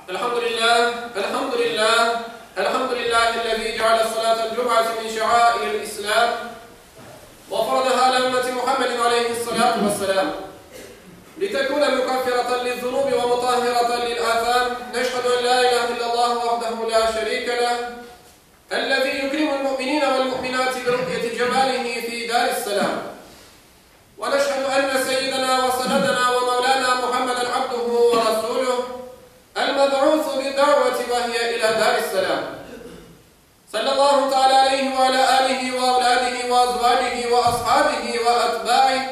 Elhamdülillah, elhamdülillah, elhamdülillahi'l-lezî ceale salâtel cum'ati min şe'âiril İslâm ve faradaha alâ ümmeti Muhammedin aleyhissalâtu vesselâm litekûne mükeffireten liz-zunûbi ve mutahhireten lil-âthâm. Neşhedü en lâ ilâhe illallah vahdehu lâ şerîke leh, ellezî yukrimul mu'minîne vel-mu'minâti bi-ru'yeti cemâlihi fî dâris-selâm. Ve neşhedü enne seyyidena ve senedena ve mevlâna Muhammeden abduhu ve rasûluh, el-meb'ûsu bid-da'veti ve hiye ilâ dâris-selâm. Sallallahu teâlâ aleyhi ve alâ âlihi ve evlâdihi ve azvâcihi ve ashâbihi ve etbâih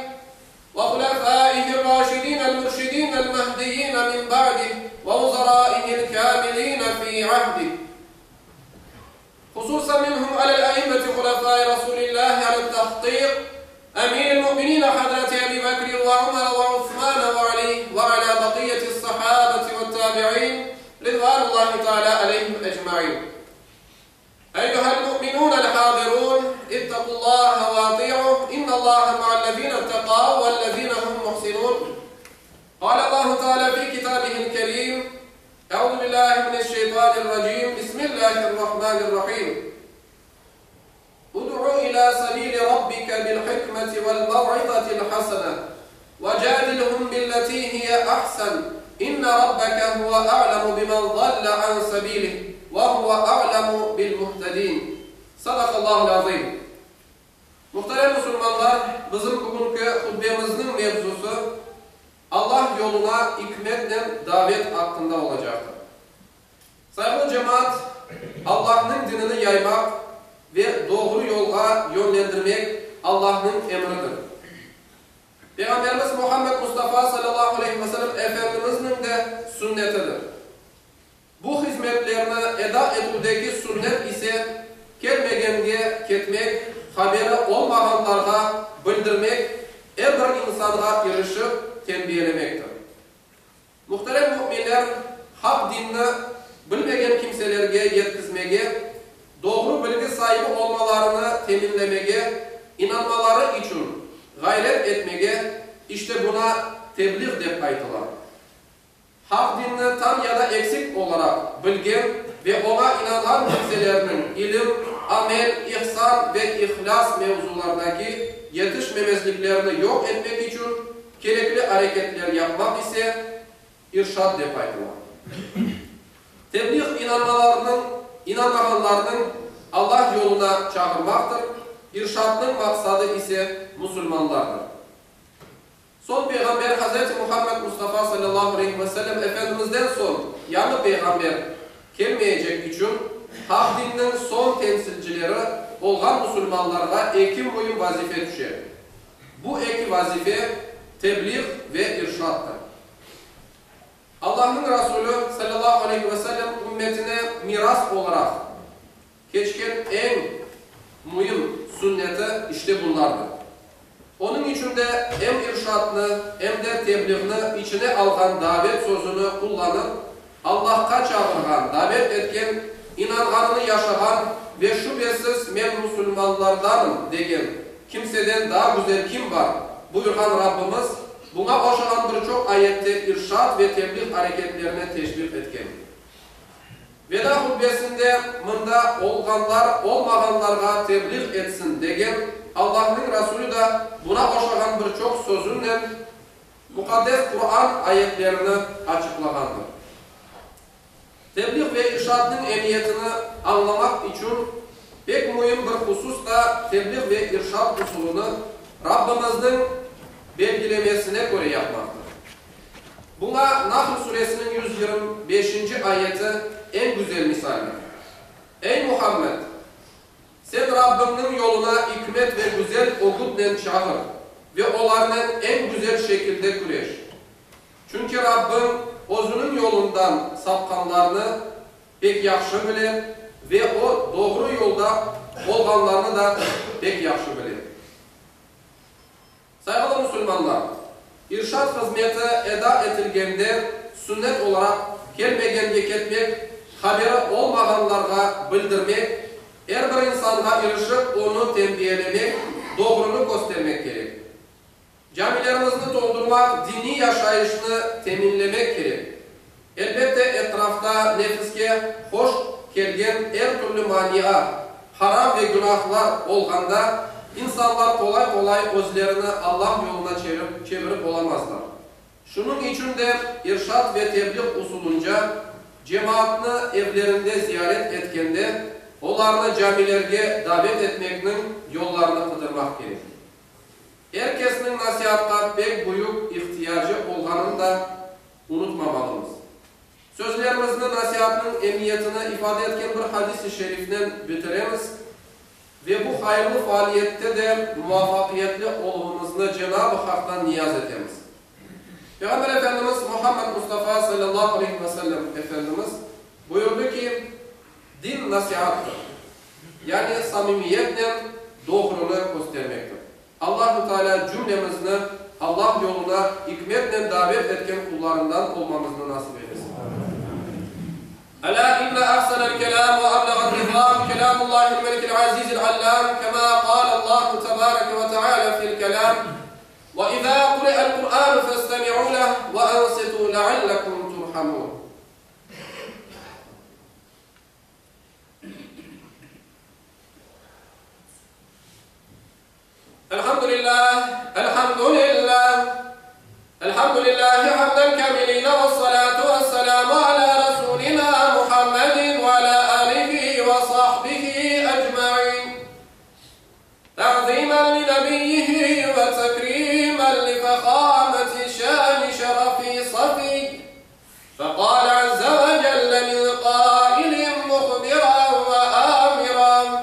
ve hulefâihir-râşidînel-mürşidînel-mehdiyîne min ba'dih ve vuzarâihil-kâmilîne fî ahdih. Hususan minhum alel-a'immeti hulefâi Rasûlillâhi alel-tahkîk, Emîril-mu'minîne Hazreti Ebî Bekrin ve Umer ve Usmane ve Alî ve alâ bakiyyeti's-sahâbeti ve't-tâbi'în ridvânullâhi teâlâ aleyhim ecmaîn. Eyyuhel-mu'minûnel-hâzirûn, ittaqullâhe ve atî'uh, innallâhe ma'allezîne ittekav vellezîne hum muhsinûn. Kâlellâhu teâlâ fî kitâbihil-kerîm, Euzu billahi mineşşeytanirracim. Bismillahirrahmanirrahim. Ud'u ila sabili rabbike bil hikmeti vel mev'izatil hasene ve cadilhum billeti hiye ahsen. İnne rabbeke huve a'lemu bimen zalle an sabilih ve huve a'lemu bil muhtedin. Sadakallahul azim. Muhterem musulmanlar, bizim bugünki hutbemizniñ mevzusı Allah yoluna ikmetnen davet aqqında olacaqtır. Sayğılı cemaat, Allahnıñ dinini yaymaq ve doğru yolğa yönlendirmek Allahnıñ emridir. Peyğamberimiz Muhammed Mustafa salâlâhu aleyhi ve sellem Efendimizniñ de sünnetidir. Bu hizmetlerni eda etüvdeki sünnet ise kelmegenge ketmek, haberi olmağanlarğa bildirmek, er bir insanğa irişip tenbiyelemektir. Muhterem müminler, haq dinni bilmegen kimselerge yetkizmege, doğru bilgi saibi olmalarını teminlemege, inanmaları içün ğayret etmege, işte buna tebliğ dep aytıla. Haq dinni tam ya da eksik olaraq bilgen ve oña inanğan kimselerniñ ilim, amel, ihsan ve ihlâs mevzulardaki yetişmemezliklerini yoq etmek içün kerekli areketler yapmaq ise irşad dep aytıla. Tebliğ inanmalarnıñ, inanmağanlarnıñ Allah yoluna çağırmaqtır, irşadnıñ maqsadı ise musulmanlardır. Soñ peyğamber Hazreti Muhammed Mustafa salâllahu aleyhi ve sellem Efendimizden soñ yañı peyğamber kelmeyecek içün haq dinniñ soñ temsilcileri olğan musulmanlarğa eki müim vazife tüşe. Bu eki vazife, tebliğ ve irşadtır. Allahnıñ Rasulü salâllahu aleyhi ve sellem ümmetine miras olaraq Keçken eñ müim sünneti işte bunlardır. Onıñ içün de em irşadnı, em de tebliğni içine alğan davet sözüni qullanıp, Allahqa çağırğan, davet etken, inanğanını yaşağan ve şübesiz men musulmanlardanım degen kimseden daa güzel kim bar, buyurğan Rabbimiz, buña oşağan bir çoq ayette irşad ve tebliğ areketlerine teşviq etken. Veda hutbesinde mında olğanlar olmağanlarğa tebliğ etsin degen Allahnıñ Rasulü da buna oşağan bir çoq sözünen Muqaddes Quran ayetlerini açıqlağandır. Tebliğ ve irşadnıñ emiyetini añlamaq içün pek müim bir husus da tebliğ ve irşad usulını Rabbimizniñ belgilemesine köre yapmaqtır. Buña Nahl suresiniñ 125-nci ayeti eñ güzel misaldir. Ey, Muhammed! Sen Rabbiñniñ yoluna ikmet ve güzel ögütnen çağır ve olarnen eñ güzel şekilde küreş. Çünki Rabbiñ Özüniñ yolundan sapqanlarnı pek yahşı bile ve O, doğru yolda olğanlarnı da pek yahşı bile. Sayğılı musulmanlar! İrşad hızmeti eda etilgende sünnet olaraq kelmegenge ketmek, haberi olmağanlarğa bildirmek, er bir insanğa irişip onı tenbiyelemek, doğrunı köstermek kerek. Camilerimizni toldurmaq, diniy yaşayışnı teminlemek kerek. Elbette, etrafta nefiske hoş kelgen er türlü mania, haram ve günahlar olğanda, insanlar qolay-qolay özlerini Allah yoluna çevirip olamazlar. Şunıñ içün de irşad ve tebliğ usulınca cemaatnı evlerinde ziyaret etkende, olarnı camilerge davet etmekniñ yollarını qıdırmaq kerek. Er kesniñ nasiatqa pek büyük ihtiyacı olğanını da unutmamalımız. Sözlerimizni nasiatnıñ emiyetini ifade etken bir hadis-i şerifnen bitiremiz ve bu hayırlı faaliyette de muvafaqiyetli oluvımıznı Cenab-ı Haqtan niyaz etemiz. Peyğamber Efendimiz Muhammed Mustafa salâllahu aleyhi ve sellem Efendimiz buyurdı ki, Din nasiattır, yani samimiyetnen doğrunı köstermektir. Allahu Teala cümlemizni Allah yoluna ikmetnen davet etken qullarından olmamıznı nasip eylesin. Elâ inne ahsenel kelâm ve ebleğen nizâm kelâmullâhil melikil azîzil allâm kemâ kâlellâhu tebâreke ve teâlâ fil kelâm, Ve izâ kuri'el Kur'ânu festemi'û leh ve ansitû leallekum turhamûn. Elhamdülillah, elhamdülillah, elhamdülillahi hamden kamiline ve salatu ve selamu ala Resulina Muhammedin ve ala alihi ve sahbihi ecmain. Ta'zimen li nebiyyihi ve tekrimen li fehameti şani şerefi safi. Fekale azze ve celle min kailin muhbiran ve amiran.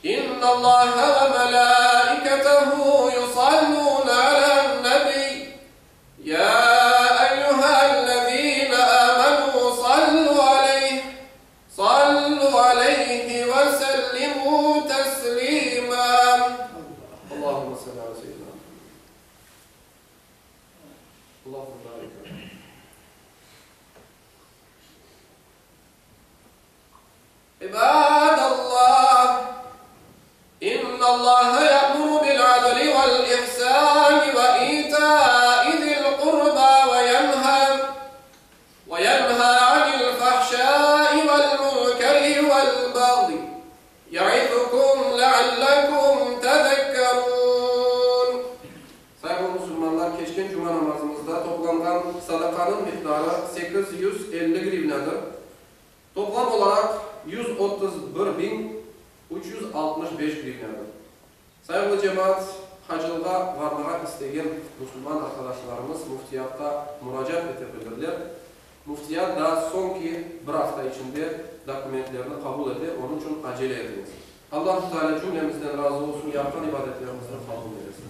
İnnallâhe ve melâiketehu yusallûne alen-nebiy. Yâ eyyühellezîne âmenû sallû aleyh, sallû aleyhi ve sellimû teslîmâ. Allahümme salli alâ seyyidinâ Muhammed. Allahümme barik alâ. İbadallah, İnnallaha ya'muru bil-adli vel-ihsani ve ita'i zil-qurba ve yenha ve yenha anil-fahşai vel-munkeri vel-bagyi ya'izukum leallekum tezekkerun. Sayğılı musulmanlar, keçken cuma namazımızda toplanğan sadaqanıñ miqdarı 850 grivnadır. Toplam olaraq 131 365 grivnadır. Sayğılı cemaat, hacılığa varmağa istegen musulman arqadaşlarımız Müftiyatqa muracaat ete bilirler. Müftiyat daa soñki bir afta içinde dokumentlerni qabul ete, onıñ içün acele etiñiz. Allahu Teala cümlemizden razı olsun, yapqan ibadetlerimizni qabul eylesin.